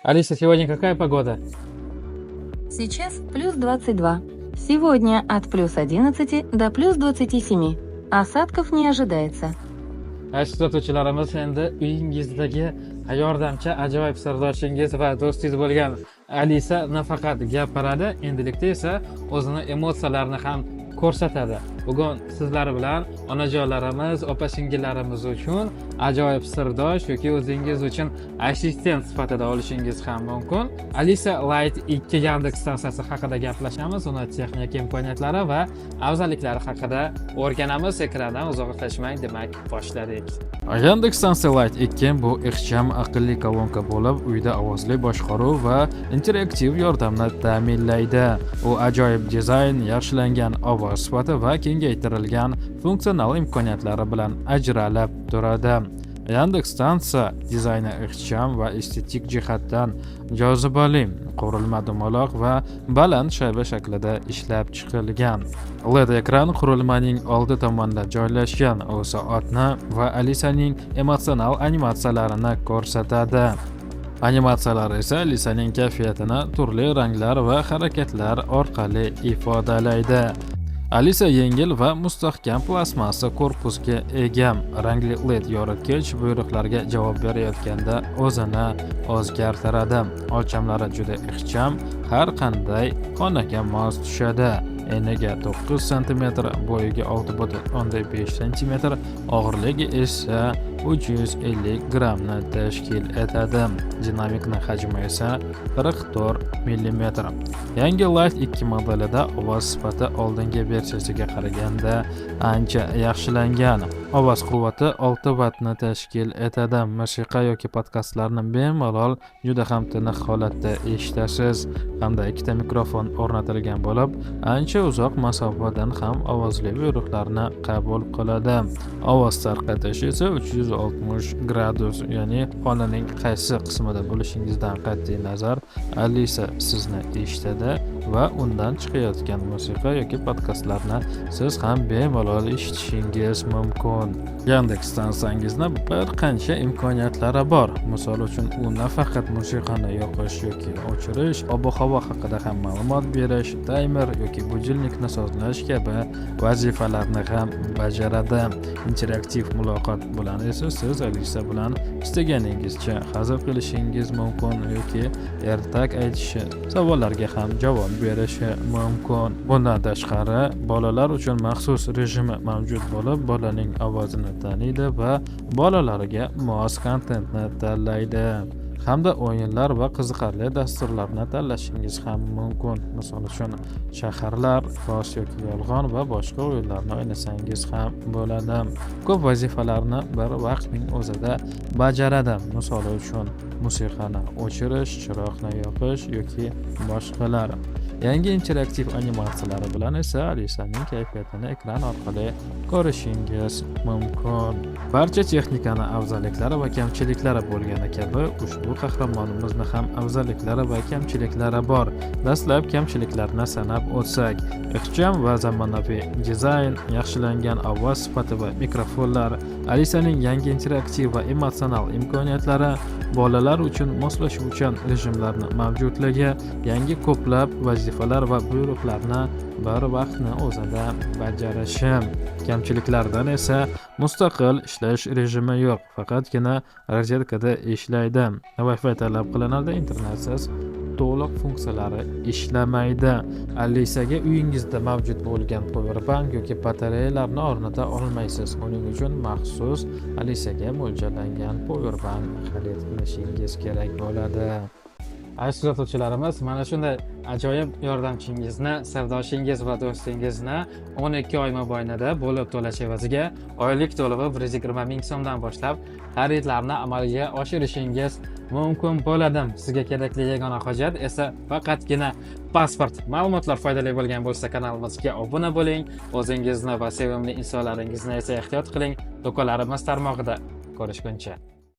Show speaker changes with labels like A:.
A: Алиса, сегодня какая погода?
B: Сейчас плюс 22. Сегодня от плюс 11 до плюс 27. Осадков не ожидается.
A: Aziz kuzatuvchilarimiz, endi uyingizdagi yordamchi, ajoyib sirdoshingiz va do'stingiz bo'lgan Alisa nafaqat gapiradi, endilikda esa o'zini emotsiyalarini ham ko'rsatadi. Bugun sizlar bilan onajonlarimiz, opa singillarimiz uchun ajoyib sirdosh yoki o'zingiz uchun assistent sifatida olishingiz ham mumkin. Alisa Lite 2 Yandex stansiyasi haqida gaplashamiz, uni texnik imkoniyatlari va afzalliklari haqida o'rganamiz. Ekrandan uzoqlashmang, demak, boshladik.
C: Yandex Stansiya Lite 2 bu ixcham aqlli kolonka bo'lib, uyda ovozli boshqaruv va interaktiv yordamni ta'minlaydi. U ajoyib dizayn, yaxshilangan ovoz sifati va kengaytirilgan funksional imkoniyatlari bilan ajralib turadi. Yandex stansiya dizayni ixcham va estetik jihatdan jozibali. Qurilma dumaloq va baland shayba shaklida ishlab chiqilgan. LED ekran qurilmaning oldi tomonida joylashgan. U soatni va Alisaning emotsional animatsiyalarini ko'rsatadi. Animatsiyalar esa Alisaning kayfiyatini turli ranglar va harakatlar orqali ifodalaydi. Alisa yengil va mustahkam plastmassa korpusga ega. Rangli LED yoritgich buyruqlarga javob berayotganda o'zini o'zgartiradi. O'lchamlari juda ixcham, har qanday xonaga mos tushadi. Eniga 9 sm, bo'yiga 6,5 sm, og'irligi esa 350 grammni tashkil etadi. Dinamikni hajmi esa 44 mm. Yangi Lite 2 modelida ovoz sifati oldingi versiyasiga qaraganda ancha yaxshilangan. Ovoz quvvati 6 vattni tashkil etadi. Musiqa yoki podkastlarni bemalol juda ham tiniq holatda eshitasiz. Hamda ikkita mikrofon o'rnatilgan bo'lib, ancha uzoq masofadan ham ovozli buyruqlarni qabul qiladi. Ovoz tarqatish esa 360 gradus, ya'ni xonaning qaysi qismida bo'lishingizdan qat'iy nazar Alisa sizni eshitadi va undan chiqayotgan musiqa yoki podkastlarni siz ham bemalol eshitishingiz mumkin. Yandex stansiyangizni bir qancha imkoniyatlari bor. Misol uchun, u nafaqat musiqani yoqish yoki o'chirish, ob-havo haqida ham ma'lumot berish, taymer yoki budilnikni sozlash kabi vazifalarni ham bajaradi. Interaktiv muloqot bilan esa siz Alisa bilan istaganingizcha hazil qilishingiz mumkin yoki ertak aytishi, savollarga ham javob berishi mumkin. Bundan tashqari, bolalar uchun maxsus rejimi mavjud bo'lib, bolaning ovozini taniydi va bolalarga mos kontentni tanlaydi. Hamda o'yinlar va qiziqarli dasturlarni tanlashingiz ham mumkin. Misol uchun, shaharlar, rost yoki yolg'on va boshqa o'yinlarni o'ynasangiz ham bo'ladi. Ko'p vazifalarni bir vaqtning o'zida bajaradi. Misol uchun, musiqani o'chirish, chiroqni yoqish yoki boshqalar. Yangi interaktiv animatsiyalari bilan esa Alisaning kayfiyatini ekran orqali ko'rishingiz mumkin. Barcha texnikani afzalliklari va kamchiliklari bo'lgani kabi, ushbu qahramonimizni ham afzalliklari va kamchiliklari bor. Dastlab kamchiliklarni sanab o'tsak: ixcham va zamonaviy dizayn, yaxshilangan ovoz sifati va mikrofonlar, Alisaning yangi interaktiv va emotsional imkoniyatlari, bolalar uchun moslashuvchan rejimlarni mavjudligi, yangi ko'plab vazifalar va buyruqlarni bir vaqtni o'zida bajarishi. Kamchiliklardan esa mustaqil ishlash rejimi yo'q, faqatgina rozetkada ishlaydi. Wi-Fi talab qilinadi, internetsiz to'liq funksiyalari ishlamaydi. Alisaga uyingizda mavjud bo'lgan powerbank yoki batareyalarni o'rnata olmaysiz. Uning uchun maxsus Alisaga mo'ljallangan powerbank xarid qilishingiz kerak bo'ladi.
A: Aziz kuzatuvchilarimiz, mana shunday ajoyib yordamchingizni, sirdoshingiz va do'stingizni 12 oy mobaynida bo'lib to'lash evaziga oylik to'lovi 120 ming so'mdan boshlab xaridlarni amalga oshirishingiz mumkin bo'ladi. Sizga kerakli yagona hujjat esa faqatgina pasport. Ma'lumotlar foydali bo'lgan bo'lsa, kanalimizga obuna bo'ling. O'zingizni va sevimli insonlaringizni esa ehtiyot qiling. Do'konlarimiz tarmog'ida ko'rishguncha.